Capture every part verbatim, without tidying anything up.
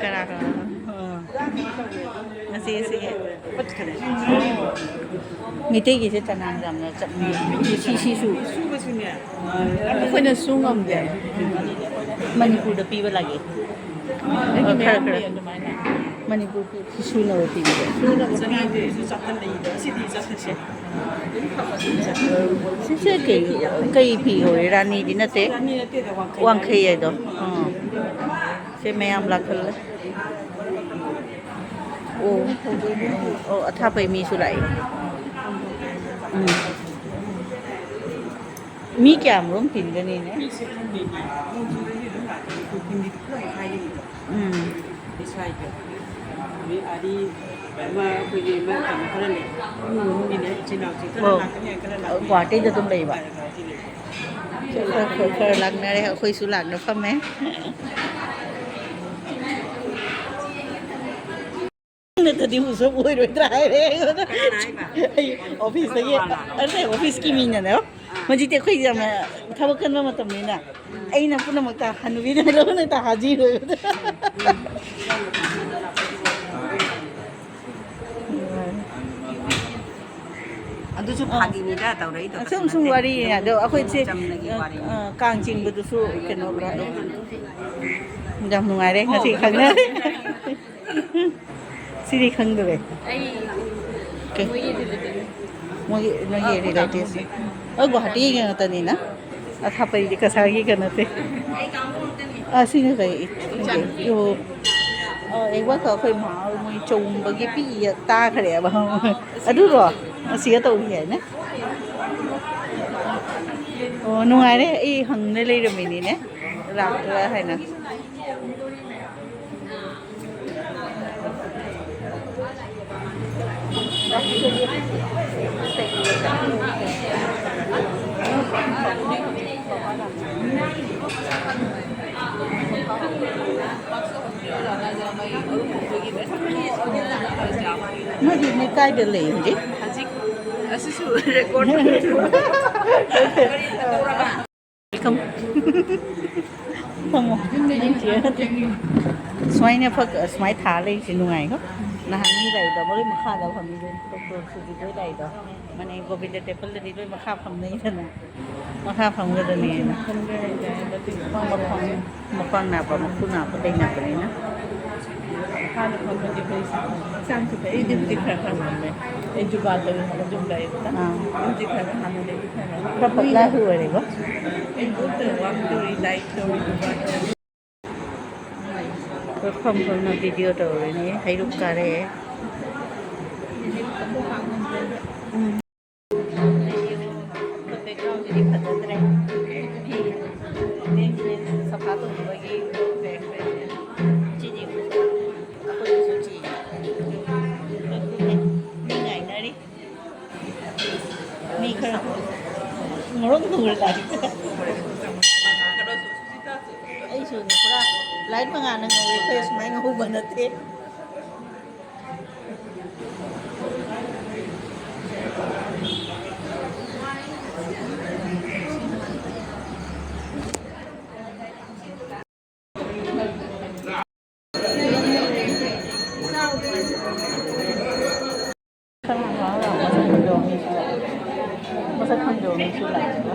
ꯀꯅꯥ ꯀꯅꯥ? ꯑꯥ꯫ ꯉꯁꯤ ꯁꯤ ꯃꯩꯇꯩꯒꯤꯁꯦ ꯆꯅꯥꯡ ꯌꯥꯝꯅ ꯆꯠꯅꯤꯡꯉꯦ꯫ ꯁꯤ, ꯁꯤꯁꯨ꯫ ꯑꯩꯈꯣꯏꯅ ꯁꯨ ꯉꯝꯗꯦ꯫ ꯃꯅꯤꯄꯨꯔꯗ ꯄꯤꯕ ꯂꯥꯛꯑꯦ꯫ ꯑꯩꯒꯤ ꯈꯔ, ꯃꯌꯥꯝ ꯈꯔ꯫ ꯂꯩ ꯑꯗꯨꯃꯥꯏꯅ꯫ ꯃꯅꯤꯄꯨꯔ ꯄꯤ-, ꯁꯨꯅꯕ ꯄꯤꯕꯗꯣ꯫ ꯁꯨꯅꯕ ꯄꯤꯕꯗꯣ꯫ ꯁꯤꯁꯦ ꯀꯩ, ꯀꯩ ꯐꯤ ꯑꯣꯏ? ꯔꯥꯅꯤꯗꯤ ꯅꯠꯇꯦ? ꯋꯥꯡꯈꯩ ꯍꯥꯏꯗꯣ꯫ ꯑꯥ꯫ ꯁꯦ ꯃꯌꯥꯝ ꯂꯥꯛꯍꯜꯂꯦ꯫ ꯑꯣ, ꯑꯣ, ꯑꯊꯥꯞꯄꯩ ꯃꯤꯁꯨ ꯂꯥꯛꯏ꯫ ꯎꯝ꯫ ꯃꯤ ꯀꯌꯥꯃꯨꯛ ꯇꯤꯟꯒꯅꯤꯅꯦ? ꯎꯝ꯫ ꯑꯣ꯫ ꯒꯨꯍꯥꯇꯤꯗ ꯑꯗꯨꯝ ꯂꯩꯕ? ꯈꯔ, ꯈꯔ, ꯈꯔ ꯂꯥꯛꯅꯔꯦ, ꯑꯩꯈꯣꯏꯁꯨ ꯂꯥꯛꯅ ꯐꯝꯃꯦ꯫ ꯅꯠꯇ꯭ꯔꯗꯤ ꯎꯁꯣꯞ ꯑꯣꯏꯔꯣꯏꯗ꯭ꯔꯥ ꯍꯥꯏꯔꯦ ꯑꯩꯉꯣꯟꯗ꯫ ꯀꯅꯥꯅ ꯍꯥꯏꯕ? ꯑꯩ ꯑꯣꯐꯤꯁꯇꯒꯤ, ꯑꯩꯈꯣꯏ ꯃꯃꯥꯅ꯫ ꯑꯇꯩ ꯑꯣꯐꯤꯁꯀꯤ ꯃꯤꯅꯅꯦ꯫ ꯑꯥ꯫ ꯍꯧꯖꯤꯛꯇꯤ ꯑꯩꯈꯣꯏ ꯌꯥꯝꯅ ꯊꯕꯛ ꯀꯟꯕ ꯃꯇꯝꯅꯤꯅ꯫ ꯎꯝ꯫ ꯑꯩꯅ ꯄꯨꯝꯅꯃꯛꯇ ꯍꯅꯨꯕꯤꯗ ꯂꯣꯏꯅ ꯍꯥꯏꯖꯤꯜꯂꯣꯏꯕꯗ꯫ ꯎꯝ꯫ ꯑꯗꯨꯁꯨ ꯐꯥꯒꯤꯅꯤꯗ ꯇꯧꯔꯛꯏꯗꯣ, ꯀꯩꯁꯨ ꯁꯨꯝ, ꯁꯨꯝ ꯅꯠꯇꯦ꯫ ꯋꯥꯔꯤꯅꯤ꯫ ꯑꯗꯣ ꯑꯩꯈꯣꯏꯁꯦ, ꯆꯝꯅꯒꯤ ꯋꯥꯔꯤꯅꯤ꯫ ꯑ, ꯀꯥꯡ ꯆꯤꯡꯕꯗꯨꯁꯨ ꯀꯩꯅꯣ ꯄꯨꯔꯥ ꯌꯥꯝ ꯅꯨꯡꯉꯥꯏꯔꯦ ꯉꯁꯤ ꯈꯪꯅꯔꯦ꯫ ꯁꯤꯗꯤ ꯈꯪꯗꯔꯦ꯫ ꯑꯩ ꯀꯩ? ꯃꯣꯏꯒꯤ ꯔꯤꯂꯦꯇꯤꯚꯅꯤ꯫ ꯃꯣꯏꯒꯤ, ꯅꯣꯏꯒꯤ ꯑ, ꯔꯤꯂꯦꯇꯤꯚꯁ꯫ ꯑ, ꯒꯨꯋꯥꯍꯥꯇꯤꯒꯤ ꯉꯥꯛꯇꯅꯤꯅ꯫ ꯑꯊꯥꯞꯄꯩꯗꯤ ꯀꯁꯥꯔꯒꯤꯒ ꯅꯠꯇꯦ꯫ ꯑꯩ ꯀꯥꯡꯕꯨ ꯉꯥꯛꯇꯅꯤ꯫ ꯑ, ꯁꯤꯅ ꯀꯩ? ꯏꯆꯥꯅꯨꯄꯤ꯫ ꯑꯣ꯫ ꯑ, ꯑꯩ ꯋꯥꯈꯜ ꯑꯩꯈꯣꯏ ꯃꯥ ꯃꯣꯏ ꯆꯣꯡꯕꯒꯤ ꯄꯤꯌꯦ ꯇꯥꯈ꯭ꯔꯦꯕ꯫ ꯑꯗꯨꯔꯣ? ꯑꯁꯤꯒ ꯇꯧꯔꯤ ꯍꯥꯏꯅꯦ꯫ ꯑꯣ, ꯅꯨꯡꯉꯥꯏꯔꯦ꯫ ꯑꯩ ꯍꯪꯅ ꯂꯩꯔꯝꯃꯤꯅꯤꯅꯦ꯫ ꯂꯥꯛꯄ꯭ꯔꯥ ꯍꯥꯏꯅ꯫ ꯅꯣꯏꯗꯤ, ꯅꯣꯏ ꯀꯥꯏꯗ ꯂꯩ ꯍꯧꯖꯤꯛ? ꯍꯧꯖꯤꯛ ꯑꯁꯤꯁꯨ ꯔꯦꯀꯣꯔꯗ꯫ ꯐꯝꯃꯣ꯫ ꯌꯨꯝꯗ ꯌꯦꯡꯁꯤ꯫ ꯁꯨꯃꯥꯏꯅ ꯐꯛ ꯁꯨꯃꯥꯏꯅ ꯊꯥ ꯂꯩꯔꯤꯁꯦ ꯅꯨꯡꯉꯥꯏꯀꯣ꯫ ꯅꯍꯥꯟ ꯃꯤ ꯂꯩꯗꯣ ꯃꯔꯣꯏ ꯃꯈꯥꯗ ꯐꯝꯃꯤꯗꯣ, ꯗꯣꯛꯇꯔ ꯁꯨꯖꯤꯠ ꯍꯣꯏ ꯂꯩꯗꯣ꯫ ꯃꯅꯦ ꯒꯣꯕꯤꯟꯗ ꯇꯦꯝꯄꯜꯗꯗꯤ ꯂꯣꯏ ꯃꯈꯥ ꯐꯝꯅꯩꯗꯅ꯫ ꯃꯈꯥ ꯐꯝꯒꯗꯕꯅꯦꯅ꯫ ꯃꯈꯣꯡ, ꯃꯈꯣꯡ ꯅꯥꯕ, ꯃꯈꯨ ꯅꯥꯕ ꯂꯩꯅꯕꯅꯤꯅ꯫ ꯃꯈꯥꯗ ꯐꯝꯕꯗꯤ ꯑꯩꯈꯣꯏ ꯍꯛꯆꯥꯡꯁꯨ ꯐꯩ꯫ ꯑꯩꯗꯤ ꯍꯧꯖꯤꯛ ꯈꯔ ꯈꯔ ꯉꯝꯃꯦ꯫ ꯑꯩ ꯖꯨꯝꯕꯥ ꯇꯧꯔꯤ ꯍꯥꯏꯕ, ꯖꯨꯝꯕꯥ ꯑꯌꯨꯛꯇ꯫ ꯑꯥ꯫ ꯍꯧꯖꯤꯛ ꯈꯔ ꯈꯔ ꯍꯥꯟꯅꯗꯒꯤ ꯈꯔ ꯈꯔ ꯈꯔ ꯄꯠꯂꯥ ꯍꯨ ꯑꯣꯏꯔꯦꯀꯣ꯫ ꯑꯩ ꯒ꯭ꯔꯨꯞꯇ ꯋꯥꯛ ꯇꯧꯔꯤ, ꯗꯥꯏꯠ ꯇꯧꯔꯤ, ꯖꯨꯝꯕꯥ ꯇꯧꯔꯤ꯫ ꯑꯩꯈꯣꯏ ꯐꯝ ꯐꯝꯅ ꯚꯤꯗꯤꯑꯣ ꯇꯧꯔꯤꯅꯦ꯫ ꯍꯩꯔꯨꯛ ꯀꯥꯔꯛꯑꯦ꯫ ꯎꯝ꯫ ꯕꯦꯛꯒ꯭ꯔꯥꯎꯟꯁꯤꯗꯤ ꯐꯖꯗ꯭ꯔꯦ꯫ ꯐꯤ ꯁꯐꯥ ꯇꯧꯅꯕꯒꯤ ꯕꯦꯛ ꯁꯤꯗꯤ ꯑꯩꯈꯣꯏꯒꯤꯁꯨ ꯆꯤ꯫ ꯃꯤ ꯉꯥꯏꯅꯔꯤ꯫ ꯃꯤ ꯈꯔ ꯉꯧꯔꯣꯛ ꯉꯧꯔ ꯂꯥꯛꯏ꯫ ꯑꯩꯁꯨꯅꯦ ꯄꯨꯔꯥ ꯂꯥꯏꯠ ꯃꯉꯥꯜꯅ ꯉꯧꯋꯦ, ꯑꯩꯈꯣꯏ ꯁꯨꯃꯥꯏꯅ ꯉꯧꯕ ꯅꯠꯇꯦ꯫ ꯃꯁꯛ ꯈꯪꯗꯕ ꯃꯤꯁꯨ ꯂꯥꯛꯑꯦꯕ꯫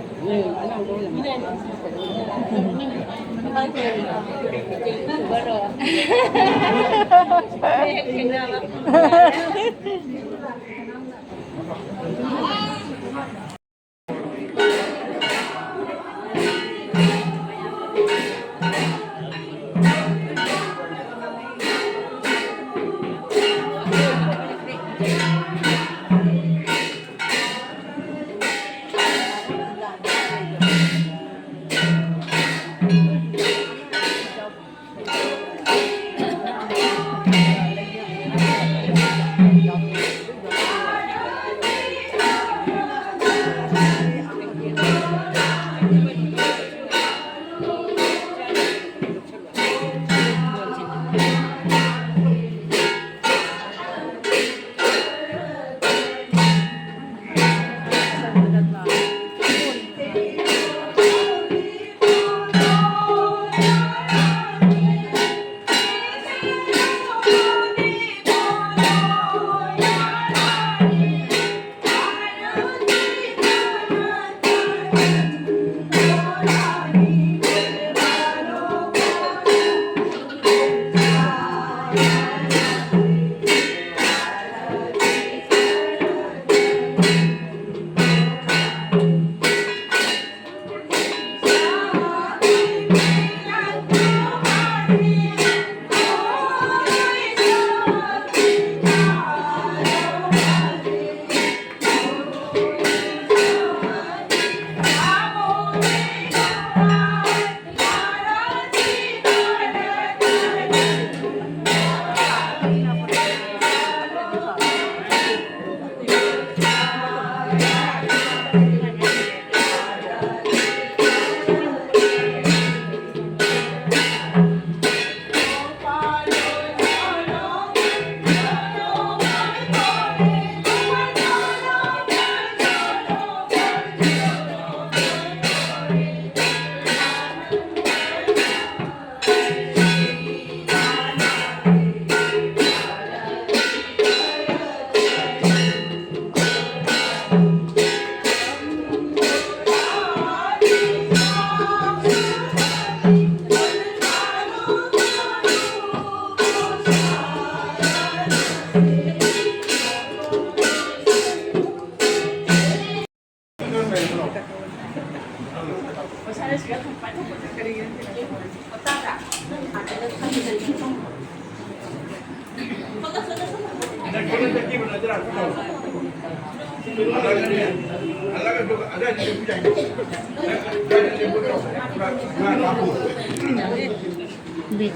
ꯕꯦꯛ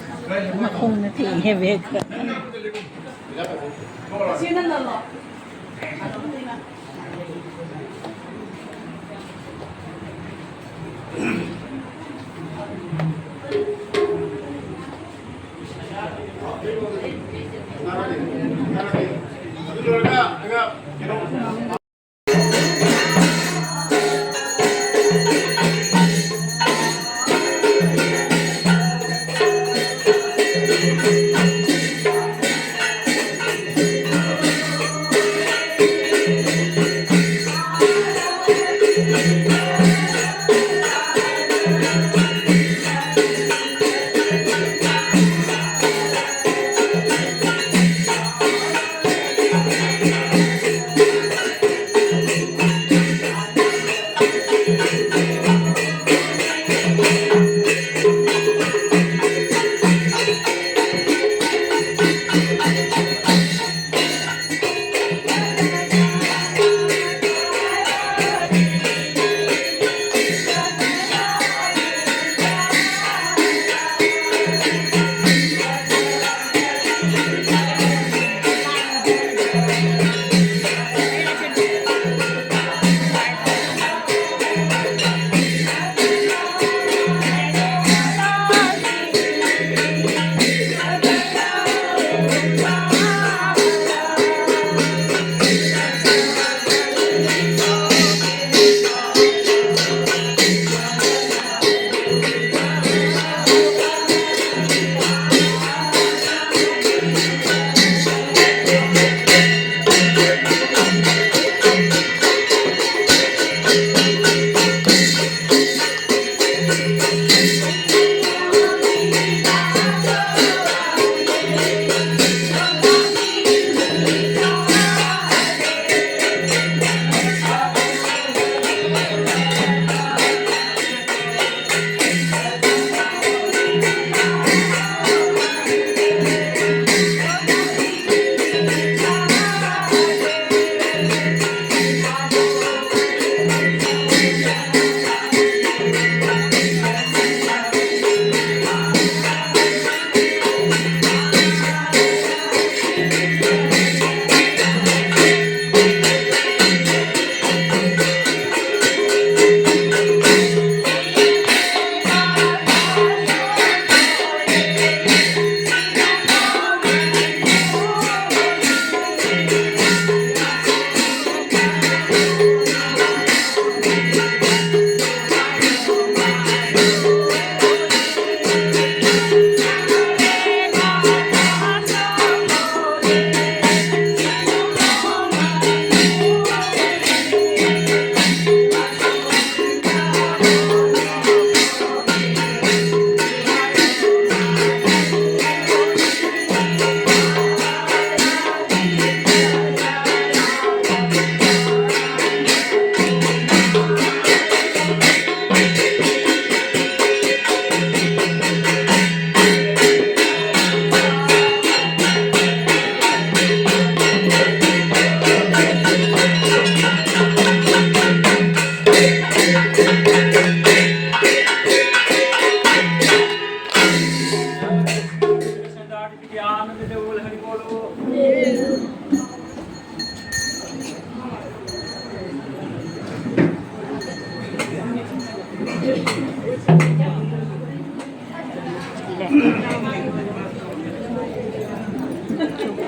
ꯃꯈꯣꯡꯅ ꯊꯦꯡꯉꯦ ꯕꯦꯛ꯫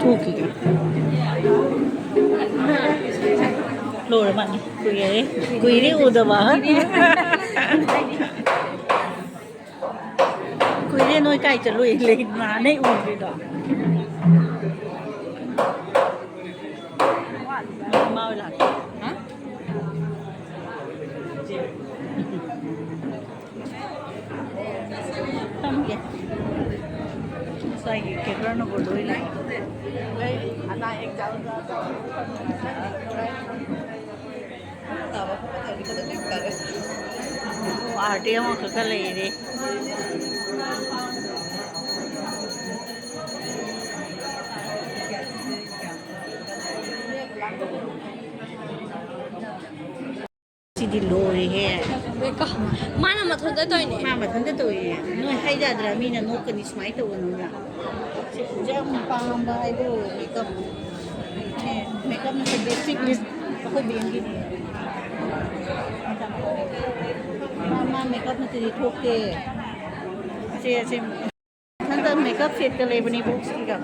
ꯊꯣꯛꯈꯤꯒꯦ꯫ ꯂꯣꯏꯔ ꯃꯥꯅꯤ꯫ ꯀꯨꯏꯔꯦ꯫ ꯀꯨꯏꯔꯦ ꯎꯗꯕ꯫ ꯀꯨꯏꯔꯦ ꯅꯣꯏ ꯀꯥꯏ ꯆꯠꯂꯨꯏ? ꯂꯩ ꯃꯥꯅꯩ ꯎꯗ꯭ꯔꯤꯗꯣ꯫ ꯃꯥ ꯑꯣꯏ ꯂꯥꯛꯀꯦ꯫ ꯍꯥ? ꯊꯝꯒꯦ꯫ ꯉꯁꯥꯏꯒꯤ ꯀꯦꯕꯔꯅꯕꯨ ꯂꯣꯏ ꯂꯥꯛꯑꯦ꯫ ꯑꯥꯔꯇꯤ ꯑꯃꯈꯛꯀ ꯂꯩꯔꯦ꯫ ꯁꯤꯗꯤ ꯂꯣꯏꯔꯦꯍꯦ꯫ ꯃꯦꯀꯞ꯫ ꯃꯥꯅ ꯃꯊꯟꯇ ꯇꯧꯔꯤꯅꯦ꯫ ꯃꯥ ꯃꯊꯟꯇ ꯇꯧꯔꯤꯅꯦ꯫ ꯅꯣꯏ ꯍꯥꯏ ꯌꯥꯗ꯭ꯔꯥ? ꯃꯤꯅ ꯅꯣꯛꯀꯅꯤ ꯁꯨꯃꯥꯏꯅ ꯇꯧꯒꯅꯨꯅ꯫ ꯁꯤ ꯌꯥꯝ ꯄꯥꯝꯕ ꯍꯥꯏꯕꯨ ꯃꯦꯀꯞ꯫ ꯑꯦ, ꯃꯦꯀꯞ ꯅꯠꯇꯦ, ꯂꯤꯞꯁꯇꯤꯛ, ꯂꯤꯞꯁ-, ꯑꯩꯈꯣꯏ ꯕꯦꯝꯒꯤꯅꯦ꯫ ꯃꯥ, ꯃꯥ ꯃꯦꯀꯞ ꯅꯠꯇ꯭ꯔꯗꯤ ꯊꯣꯛꯇꯦ꯫ ꯑꯁꯦ, ꯑꯁꯦ꯫ ꯃꯊꯟꯇ ꯃꯦꯀꯞ ꯁꯦꯠꯀ ꯂꯩꯕꯅꯤ ꯕꯣꯛꯁꯀꯤꯒ꯫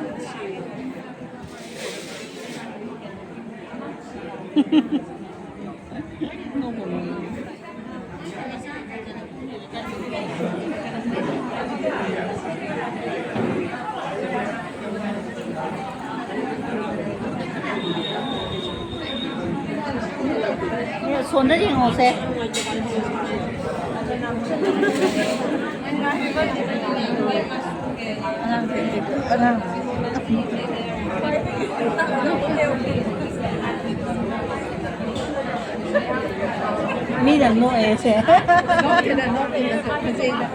ꯁꯣꯝꯗ ꯌꯦꯡꯉꯣꯁꯦ꯫ ꯑꯉꯥꯡꯁꯦ, ꯑꯉꯥꯡ꯫ ꯃꯤꯅ ꯅꯣꯛꯑꯦꯁꯦ꯫ ꯅꯣꯛꯇꯦꯗ, ꯅꯣꯛꯇꯦꯗ, ꯐꯖꯩꯗ꯫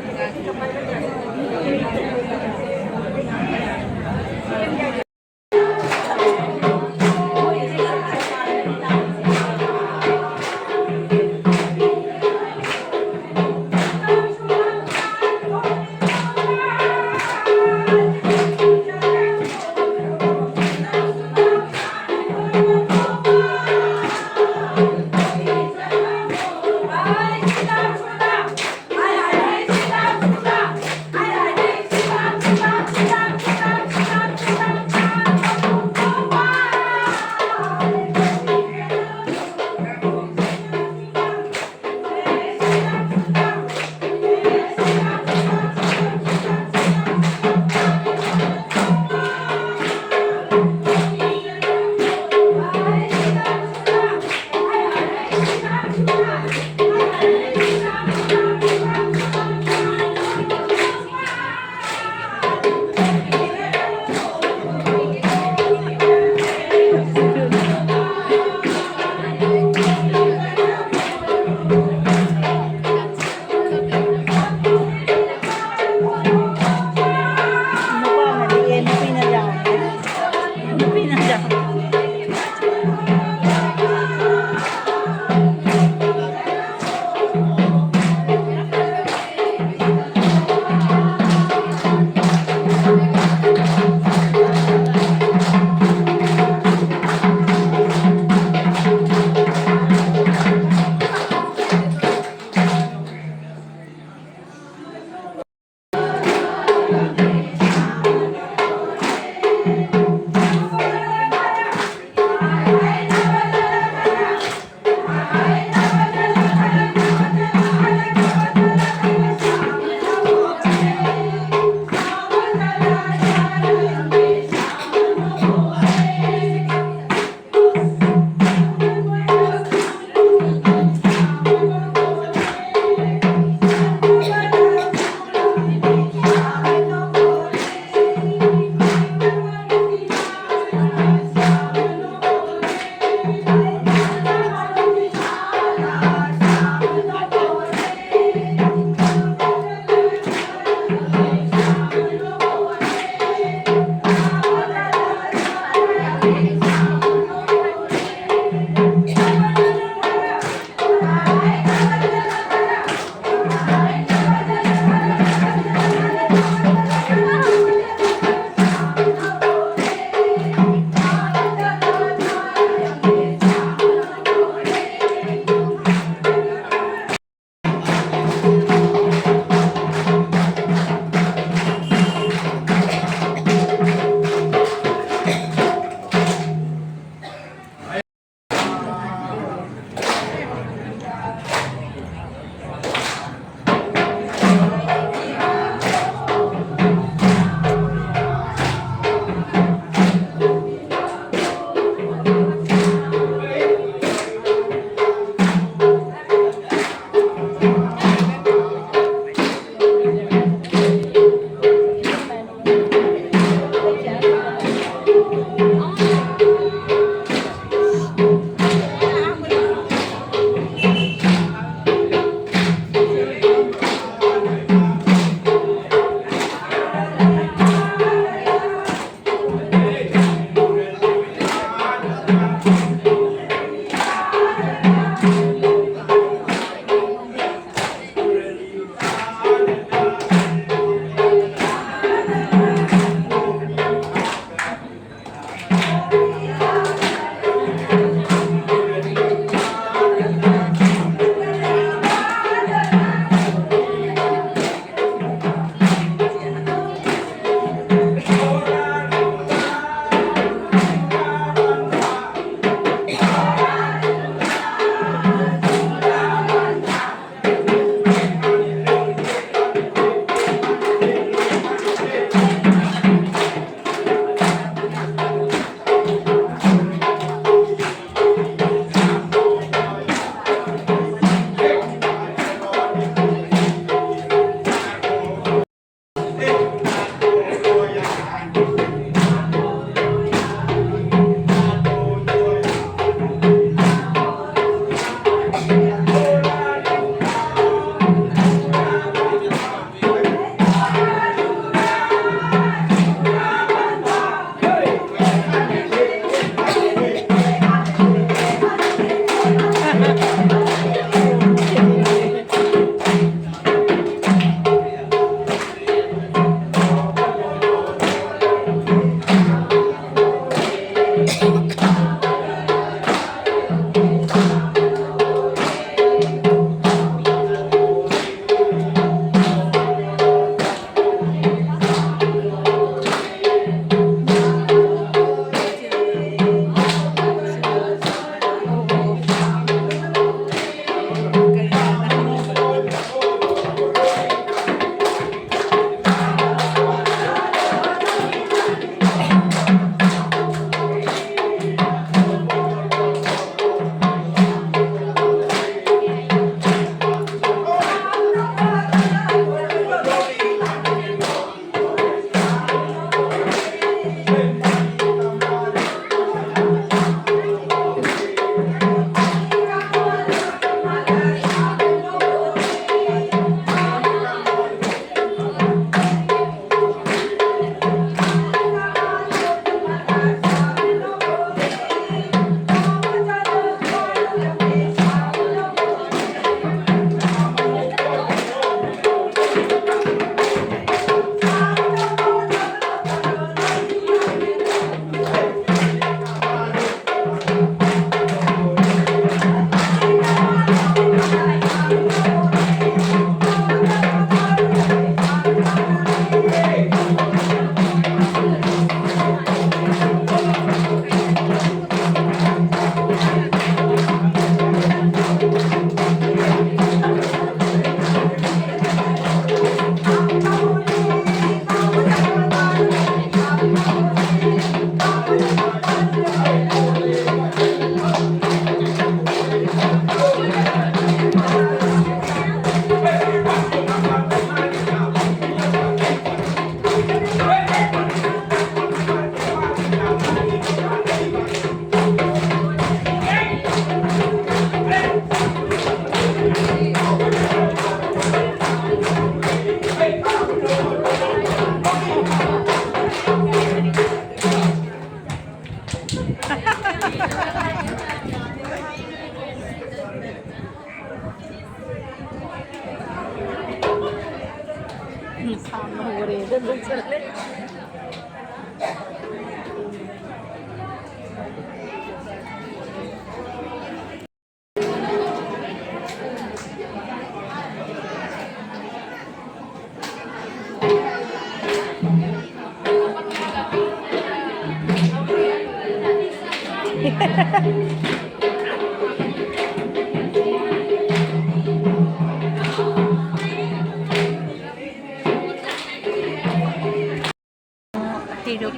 ꯍꯩꯔꯨꯛ,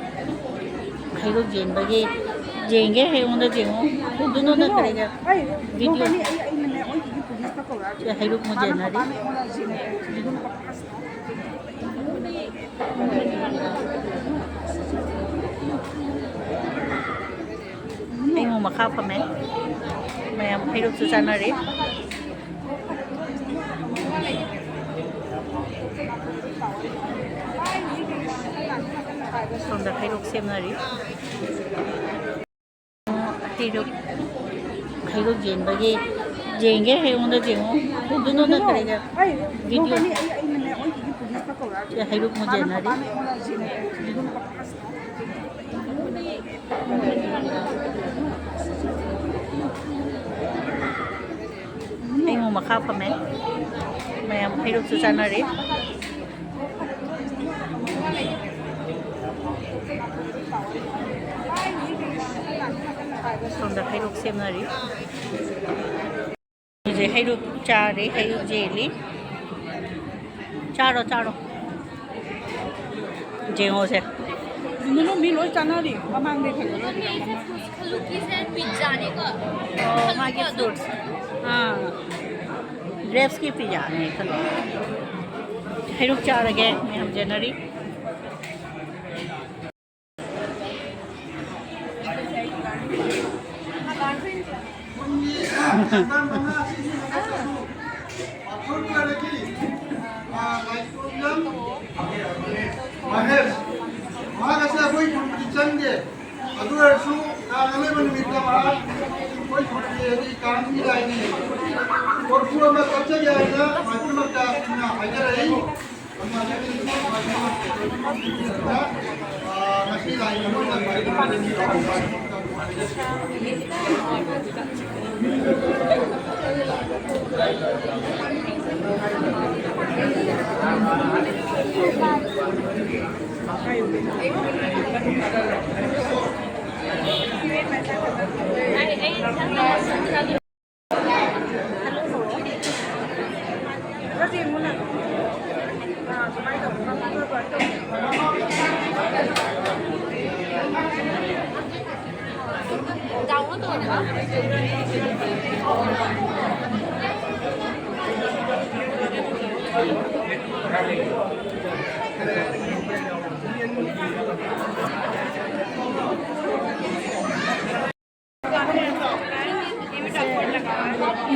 ꯍꯩꯔꯨꯛ ꯌꯦꯡꯕꯒꯤ, ꯌꯦꯡꯒꯦ, ꯑꯩꯉꯣꯟꯗ ꯌꯦꯡꯉꯣ꯫ ꯑꯗꯨ ꯅꯣꯟꯗ ꯀꯔꯤꯒ? ꯚꯤꯗꯤꯑꯣ꯫ ꯁꯦ ꯍꯩꯔꯨꯛ ꯃꯨꯟꯖꯦꯟꯅꯔꯤ꯫ ꯑꯩ ꯑꯃꯨꯛ ꯃꯈꯥ ꯐꯝꯃꯦ꯫ ꯃꯌꯥꯝ ꯍꯩꯔꯨꯛꯁꯨ ꯆꯥꯅꯔꯤ꯫ ꯁꯣꯝꯗ ꯍꯩꯔꯨꯛ ꯁꯦꯝꯅꯔꯤ꯫ ꯍꯩꯔꯨꯛ, ꯍꯩꯔꯨꯛ ꯌꯦꯡꯕꯒꯤ, ꯌꯦꯡꯒꯦ, ꯑꯩꯉꯣꯟꯗ ꯌꯦꯡꯉꯣ꯫ ꯑꯗꯨ ꯅꯣꯟꯗ ꯀꯔꯤꯒ? ꯚꯤꯗꯤꯑꯣ꯫ ꯁꯦ ꯍꯩꯔꯨꯛ ꯃꯨꯟꯖꯦꯟꯅꯔꯤ꯫ ꯑꯩ ꯑꯃꯨꯛ ꯃꯈꯥ ꯐꯝꯃꯦ꯫ ꯃꯌꯥꯝ ꯍꯩꯔꯨꯛꯁꯨ ꯆꯥꯅꯔꯤ꯫ ꯁꯣꯝꯗ ꯍꯩꯔꯨꯛ ꯁꯦꯝꯅꯔꯤ꯫ ꯍꯧꯖꯤꯛ ꯍꯩꯔꯨꯛ ꯆꯥꯔꯤ, ꯍꯩꯔꯨꯛ ꯌꯦꯜꯂꯤ꯫ ꯆꯥꯔꯣ, ꯆꯥꯔꯣ꯫ ꯌꯦꯡꯉꯣꯁꯦ꯫ ꯃꯅꯨꯡ ꯃꯤ ꯂꯣꯏ ꯆꯥꯅꯔꯤ꯫ ꯃꯃꯥꯡꯗꯩ ꯐꯖꯅ ꯈꯜꯂꯨꯀꯤꯁꯦ ꯄꯤꯖꯥꯅꯤꯀꯣ꯫ ꯑꯣ, ꯃꯥꯒꯤ ꯈꯜꯂꯨꯀꯣ ꯑꯗꯨꯝ꯫ ꯐ꯭ꯔꯨꯠꯁ꯫ ꯑꯥ꯫ ꯒ꯭ꯔꯦꯞꯁꯀꯤ ꯄꯤꯖꯥꯅꯤ ꯈꯜꯂꯨ꯫ ꯍꯩꯔꯨꯛ ꯆꯥꯔꯒꯦ, ꯃꯌꯥꯝ ꯌꯦꯟꯅꯔꯤ꯫ ꯃꯍꯦꯁ, ꯃꯍꯥꯛ ꯑꯁꯤ ꯑꯩꯈꯣꯏ ꯈꯨꯟꯕꯨꯗꯤ ꯆꯪꯗꯦ꯫ ꯑꯗꯨ ꯑꯣꯏꯔꯁꯨ ꯀꯥꯡ ꯑꯅꯧꯕ ꯅꯨꯃꯤꯠꯇ ꯃꯍꯥꯛ ꯑꯩꯈꯣꯏ ꯈꯨꯟꯒꯤ ꯑꯗꯒꯤ ꯀꯥꯡꯒꯤ ꯂꯥꯏꯒꯤ ꯀꯣꯔꯐꯨ ꯑꯃ ꯀꯠꯆꯒꯦ ꯍꯥꯏꯅ ꯃꯥꯏꯄꯨꯅꯛꯇ ꯍꯥꯏꯖꯔꯛꯏ꯫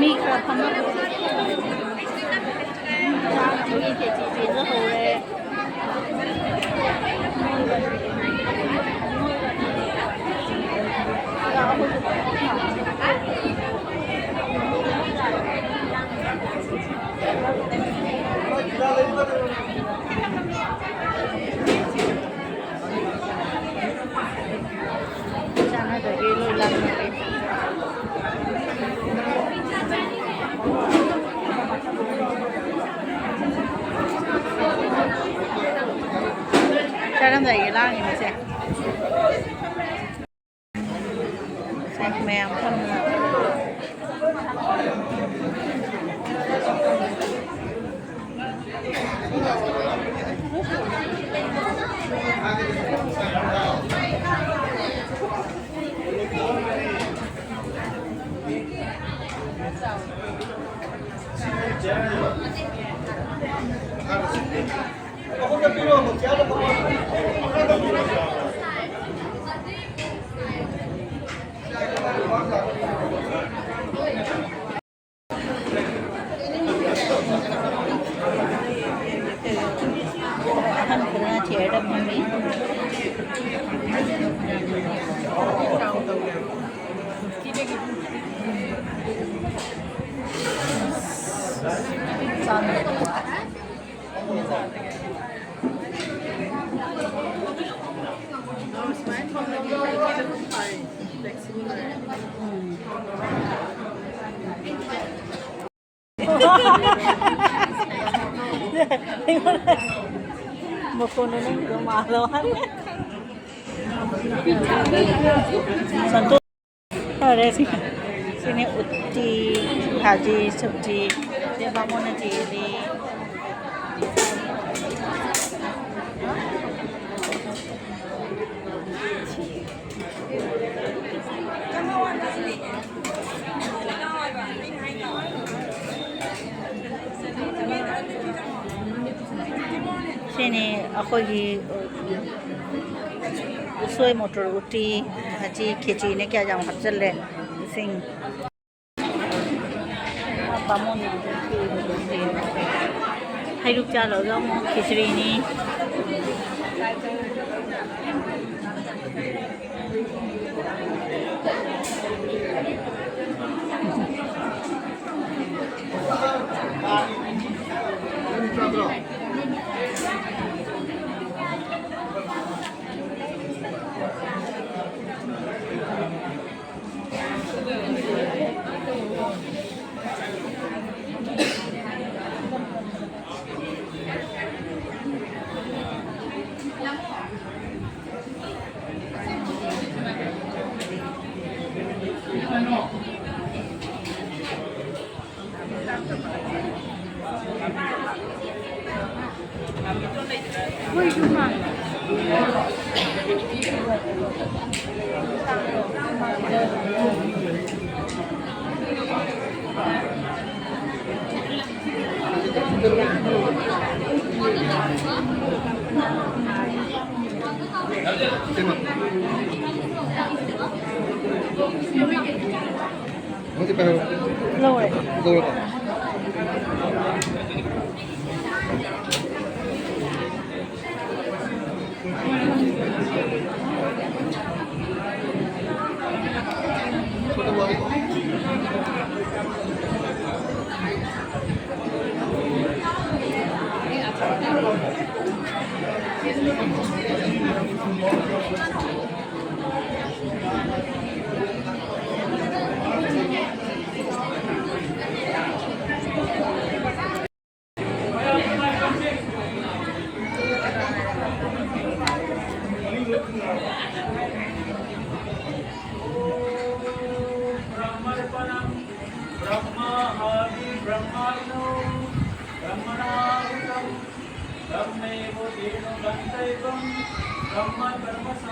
ꯃꯤ ꯈꯔ ꯐꯝꯃꯒ ꯃꯤ ꯈꯦꯆꯤ ꯆꯦꯟꯖꯍꯧꯔꯦ꯫ ꯆꯥꯟꯅꯗꯒꯤ ꯂꯣꯏ ꯂꯥꯛꯅꯔꯦ꯫ ꯆꯥꯔꯝꯗꯥꯏꯒꯤ ꯂꯥꯡꯉꯤꯅꯦ ꯁꯦ꯫ ꯁꯦ ꯃꯌꯥꯝ ꯐꯝꯗꯅ꯫ ꯑꯍꯟ ꯈꯔꯅ ꯆꯤꯌꯔꯗ ꯐꯝꯃꯤ꯫ ꯃꯈꯣꯟꯗꯣ ꯅꯪꯒꯤꯗꯣ ꯃꯥꯜꯂꯣ ꯍꯥꯏꯕ꯫ ꯁꯟꯇꯣꯁ꯫ ꯐꯔꯦ, ꯁꯤ, ꯁꯤꯅꯤ ꯎꯇꯤ, ꯚꯥꯖꯤ, ꯁꯕꯖꯤ, ꯁꯤ ꯕꯥꯃꯣꯟꯅ ꯆꯦꯜꯂꯤ꯫ ꯁꯤꯅꯤ ꯑꯩꯈꯣꯏꯒꯤ ꯎꯁꯣꯏ ꯃꯣꯇꯣꯔ ꯎꯇꯤ, ꯃꯆꯤ ꯈꯦꯆꯤꯅꯦ, ꯀꯌꯥ ꯌꯥꯝ ꯍꯥꯞꯆꯜꯂꯦ꯫ ꯏꯁꯤꯡ꯫ ꯕꯥꯃꯣꯟ ꯍꯩꯔꯨꯛ ꯆꯥ ꯂꯣꯏꯔꯒ ꯑꯃꯨꯛ ꯈꯦꯆ꯭ꯔꯤꯅꯤ꯫ ꯂꯧꯔꯦ꯫ ꯂꯧꯔꯕ? ब्रह्मार्पणम्। ब्रह्मादि ब्रह्माणो ब्रह्मणाहुतम्। ब्रह्मैव तेन गन्तव्यं ब्रह्मकर्मसमाधिनम्।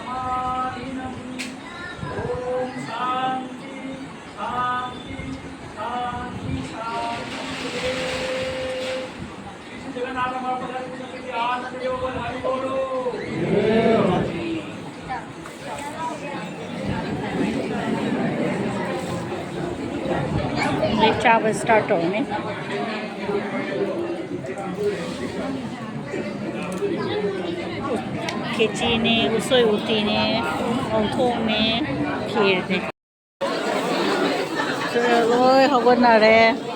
ॐ शान्ति, शान्ति, शान्ति, शान्ति। ꯆꯥꯕ start ꯇꯧꯔꯅꯤ꯫ ꯈꯦꯆꯤꯅꯦ, ꯎꯁꯣꯏ ꯎꯇꯤꯅꯦ, ꯉꯧꯊꯣꯡꯅꯦ, ꯈꯦꯔꯅꯦ꯫ ꯂꯣꯏ ꯍꯧꯒꯠꯅꯔꯦ꯫